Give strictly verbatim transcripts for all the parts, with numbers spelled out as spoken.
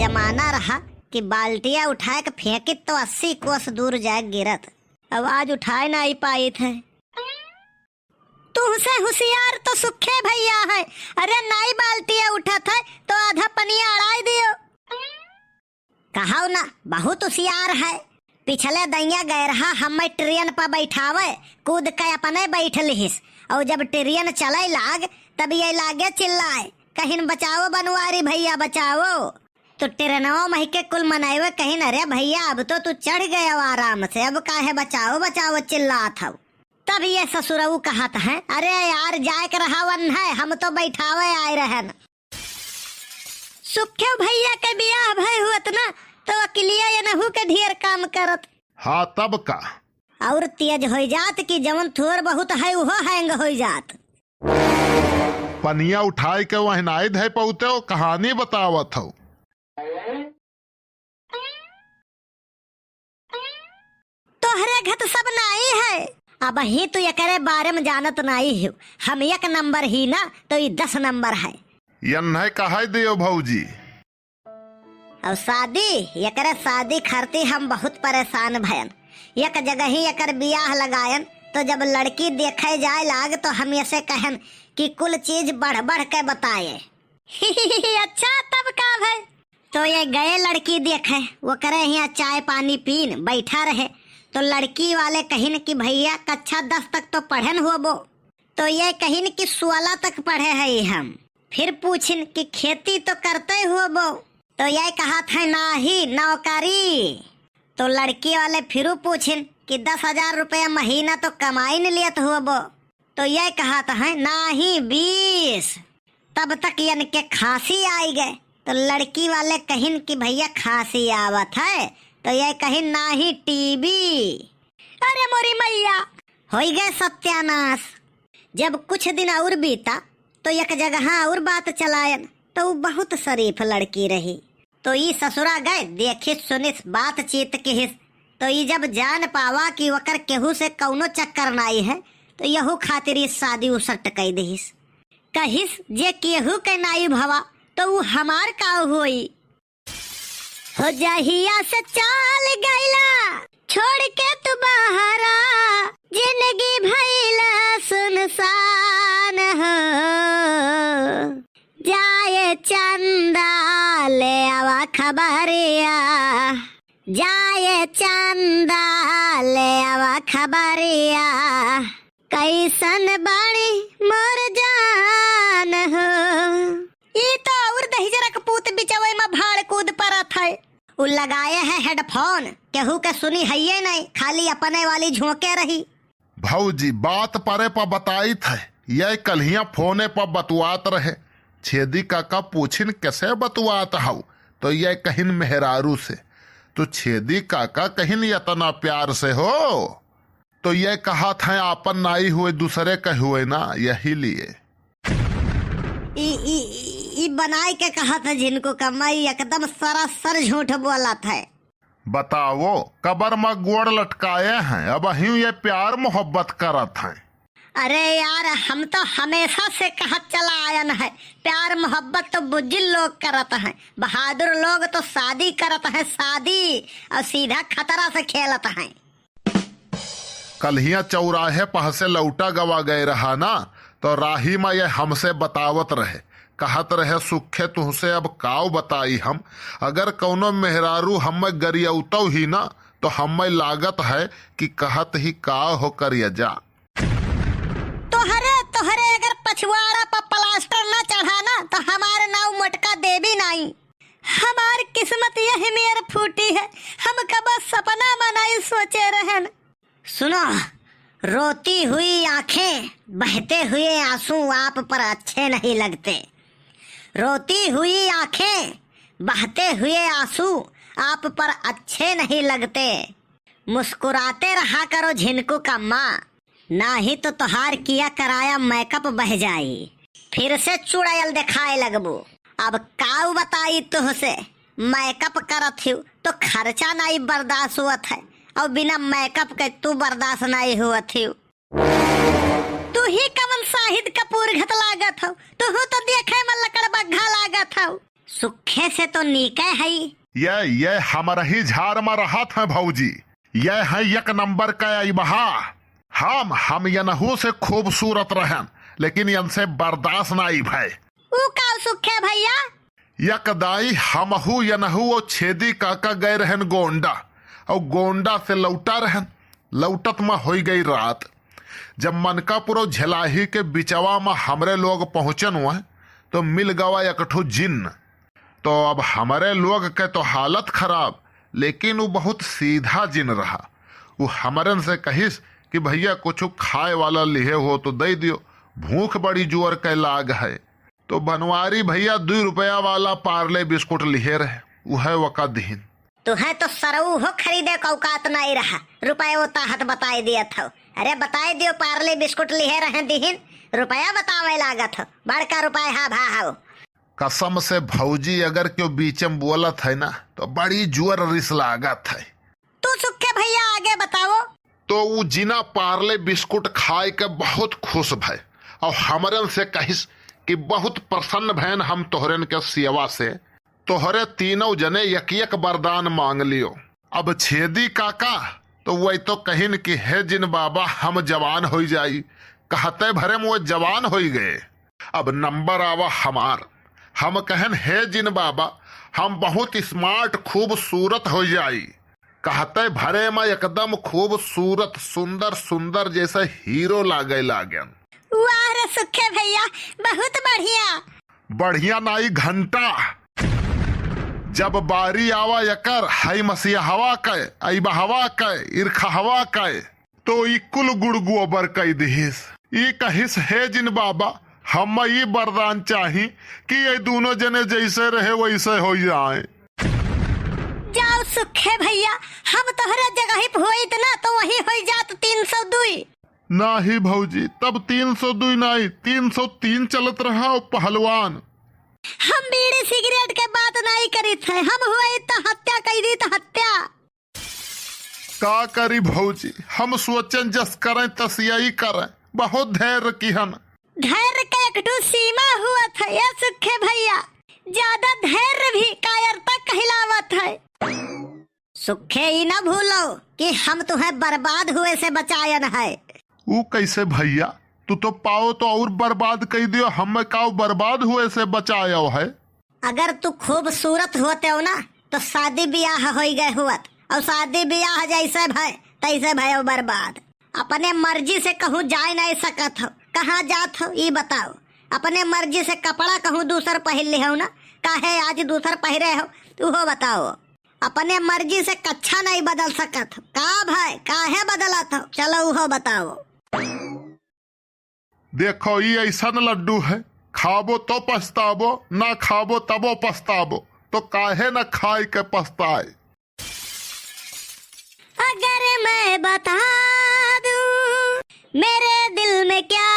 माना रहा कि बाल्टिया उठाए के फेंकित तो अस्सी कोस दूर जाए गिरत। अब आज उठाए नाई पाइत है। तुहसे हुसियार तो सुखे भइया है। अरे नाई बाल्टिया उठत है तो आधा पनिया अड़ाई दियो। कहौ ना, बहुत हुसियार है। पिछले दइया गए रहा, हम्मे ट्रेन पर बैठावे, कूद के अपने बैठ लिहिस। और जब ट्रेन चले लाग, तब ये लागे चिल्लाए, "कहिन बचाओ बनवारी भइया, बचाओ।" तो ट्रेनवा महि के कुल मनइवे कहिन, "अरे भइया, अब तो तू चढ़ गए हो आराम से, अब काहे बचाओ, बचाओ चिल्लात हौ?" तब ये ससुरऊ कहत है, "अरे यार, जाए के रहा वन है, हम तो बैठावे आए रहन।" सुखे भइया के बियाह भय हुअत ना, तो अकिलिया एनहू के ढेर काम करत। हाँ, तब का? और तेज होइ जात कि जवन थोर बहुत है, उहो हैंग होइ जात। पनिया उठाए के वहनाई धै पौते हो, कहानी बतावत हो। तोहरे घत सब नाई है, अबहीं तू एकरे बारे में जानत नाई हो। हम एक नंबर ही ना, तो ई दस नंबर है। यन्है कहै दियो भौजी। और शादी, एकरे शादी खातिर हम बहुत परेशान भयन। एक जगह ही एकर बियाह लगायन, तो जब लड़की देखे जाए लाग, तो हम एसे कहन कि कुल चीज बढ़ बढ़ के बताए। अच्छा, तब का भय? तो ये गए लड़की देखे, ओकरे हियाँ चाय पानी पीन बैठा रहे। तो लड़की वाले कहिन कि भइया, कक्षा दस तक तो पढ़न होबो। तो ये कहिन कि सोलह तक पढ़े हई हम। फिर पूछिन कि खेती तो करते होबो। तो ये कहत है, "नाही, नौकरी।" तो लड़की वाले फिरू पूछिन कि "दस हजार रुपया महीना तो कमाई न लेत होबो।" तो ये कहत है, "नाही, बीस।" तब तक यनके खांसी आइ गए। तो लड़की वाले कहिन कि "भइया, खांसी आवत है।" तो ये कहिन, "नाही, टीबी।" अरे मोरी मइया, होइ गए सत्यानाश। जब कुछ दिन और बीता, तो एक जगह और बात चलायन, तो ऊ बहुत शरीफ लड़की रही। तो ई ससुरा गए, देखिस सुनिस, बातचीत किहिस। तो ई जब जान पावा कि ओकर केहू से कउनो चक्कर नाई है, तो यहू खातिर ई शादी ऊ सट कइ दिहिस। कहिस, "जे केहू के नाई भवा, तो ऊ हमार का होई?" हो जहिया से चल गइला, छोड़ के तू बहरा, जिंदगी भइला सुनसान हो। जाए चंदा ले आवा खबरिया, जाए चंदा ले आवा खबरिया, कइसन बाड़ी मोर जान हो। ई तो और दहिजरा के पूत बिचवै में भाड़ कूद परत है। उ लगाए है हेडफोन, केहू के सुनी हइये नहीं, खाली अपने वाली झोंके रही। भौजी, बात परे पर बताइत है, ये कल्हिया फोने पर बतुआत रहे। छेदी काका पूछिन, "कैसे बतुआत हऊ?" तो ये कहिन, "मेहरारू से।" तो छेदी काका कहिन, "यतना प्यार से हो?" तो ये कहत हैं, "आपन नाई हुए, दूसरे के हुए ना, यही लिए।" ई, ई, ई बनाए के कहत है झिनको कम्मा, ई एकदम सरासर झूठ बोलत है। बताओ, कबर मा गोड़ लटकाए हैं, अबहियों ये प्यार मोहब्बत करत हैं। अरे यार, हम तो हमेशा से कहत चला आयन है, प्यार मोहब्बत तो बुजिल लोग करत हैं, बहादुर लोग तो शादी करत हैं, शादी, और सीधा खतरा से खेलत हैं। कल्हिया चौराहे पह से लौटा गवा गए रहा ना, तो राही मा ये हमसे बतावत रहे, कहत रहे, "सुखे तुहसे अब काव बताई हम, अगर कउनो मेहरारू हम्मे गरियउतौ ही ना, तो हम्मे लागत है कि कहत ही काव हो करिया जा।" तोहरे, तोहरे अगर पछवाड़ा पर प्लास्टर ना चढ़ा ना, तो हमार नाव मोटका देवी नाई। हमार किस्मत यही मेर फूटी है, हम कबो सपना मा नाई सोचे रहन। सुनो, रोती हुई आंखें, बहते हुए आंसू आप पर अच्छे नहीं लगते। रोती हुई आंखें, बहते हुए आंसू आप पर अच्छे नहीं लगते। मुस्कुराते रहा करो झिनकू कम्मा, नाही तो तोहार किया कराया मेकअप बह जाई। फिर से चुड़ैल देखाए लगबू। अब काऊ बताई तुहसे, मेकअप करत हिउ तो खर्चा नाई बर्दाश्त हुअत है, और बिना मेकअप के तू बर्दाश्त नाई हुअत हिउ। तू ही कवन शाहिद कपूर घत लागत हौ, तुहू तो देखे में लकड़बग्घा लागत हौ। सुखे से तो नीके हई। ये, ये हमरही झार मा रहत हैं भौजी। ये हैं एक नंबर का अइबहा। हम, हम यनहू से खूबसूरत रहन, लेकिन यनसे बर्दाश्त नाई भय। ऊ का सुखे भइया? एक दाई हमहू यनहू अउ छेदी काका गए रहन गोंडा, अउ गोंडा से लौटा रहन। लौटत मा होइ गई रात। जब मनकापुर अउ झेलाही के बिचवा मा हमरे लोग पहुँचन हुए, तो मिल गवा एक ठो जिन्न। तो अब हमरे लोग के तो हालत खराब, लेकिन ऊ बहुत सीधा जिन रहा। ऊ हमरन से कहिस कि भइया कुछ खाए वाला लिहे हो तो दइ दियो, भूख बड़ी जोर के लाग है। तो बनवारी भइया दुई रुपया वाला पार्ले बिस्कुट लिहे रहे, उहे वका दिहिन। तुहे तो सरऊ हो खरीदे का औकात नाई रहा, रुपया वो ताहत बताए दियत हो। अरे बताए दियो पार्ले बिस्कुट लिहे रहे दिहिन, रुपया बतावे लागत हो, बड़का रुपया हा भा हो। कसम से भौजी, अगर केहू बीचे में बोलत है ना, तो बड़ी जोर रिस लागत है। तू सुखे भइया आगे बताओ। तो ऊ जिना पार्ले बिस्कुट खाए के बहुत खुश भय अउ हमरन से कहिस कि बहुत प्रसन्न भयन हम तोहरन के सेवा से। तोहरे तीनों जने एक एक वरदान मांग लियो। अब छेदी काका तो वही तो कहिन कि हे जिन बाबा, हम जवान होइ जाई, कहते भरे में वो जवान होइ गए। अब नंबर आवा हमार। हम कहन, हे जिन बाबा, हम बहुत smart, खूबसूरत होइ जाई। कहते भरे में एकदम खूबसूरत, सुंदर सुंदर, जैसे हीरो लागे लागेन। वाह रे सुखे भइया, बहुत बढ़िया। बढ़िया नाई घंटा। जब बारी आवा एकर, हई मसीहवा के, अइबहवा के, इरखहवा के, तो ई कुल गुड़ गोबर कई दिहिस। ई कहिस, हे जिन बाबा, हम ई वरदान चाही कि ये दूनो जने जैसे रहे वैसे होइ जाए। जाओ सुखे भइया, हम तोहरे जगह पे होइत ना तो वही होइ जात तीन सौ दुई। नाही भौजी, तब तीन सौ दुई नाही, तीन सौ तीन चलत रहा ओ पहलवान। हम बीड़ी सिगरेट के बात नाही करित है, हम होइत तो हत्या कई दीत, हत्या। का करी भौजी, हम सोचन जस करें तस यही करें, बहुत धैर्य किहन। धैर्य के एक ठो सीमा हुअत है, ए सुखे भइया, ज्यादा धैर्य भी कायरता कहलावत है। सुखे ई ना भूलो कि हम तुहे बर्बाद हुए से बचायन है। ऊ कैसे भइया? तू तो पाओ तो और बर्बाद कई दियो, हमें काउ बर्बाद हुए से बचायो है? अगर तू खूबसूरत होते हो ना, तो शादी बियाह होइ गए हुअत, और शादी बियाह जैसे भय, तैसे भयो बर्बाद। अपने मर्जी से कहूँ जाए नहीं सकत हो, कहाँ जात हो, ई बताओ। अपने मर्जी से कपड़ा कहूँ दूसर पहिर लिहो ना, काहे आज दूसर पहिरे हो, उहो बताओ। अपने मर्जी से कच्छा नहीं बदल सकत हो, का भय, काहे बदलत हो, चलो उहो बताओ। देखो, ई ऐसन लड्डू है, खाबो तो पछताबो, ना खाबो तबो पछताबो, तो काहे ना खाए के पछताए। अगर मैं बता दूं मेरे दिल में क्या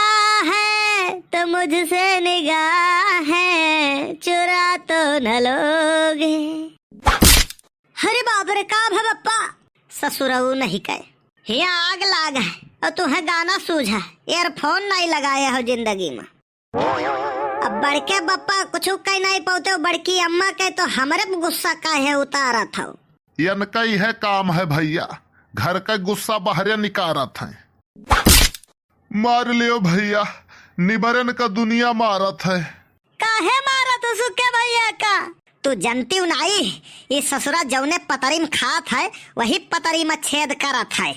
है, तो मुझसे निगाहें चुरा तो न लोगे। अरे बाप रे, का भा बप्पा? ससुरऊ नहीं कहे, हिया आग लाग है और तुहे गाना सूझ है, earphone नहीं लगाए हो जिंदगी में। अब बड़के बप्पा कुछ कह नहीं पाते हो, बड़की अम्मा के तो हमरे पे गुस्सा काहे उतारत हो? इनका इहे काम है भइया, घर का गुस्सा बाहरे निकारत है। मार लियो भइया, निबरन का दुनिया मारत है। काहे मारत हो सुखे भइया का? तू जनती नाई, ये ससुरा जौने पतरी में खात है, वही पतरी में छेद करत है।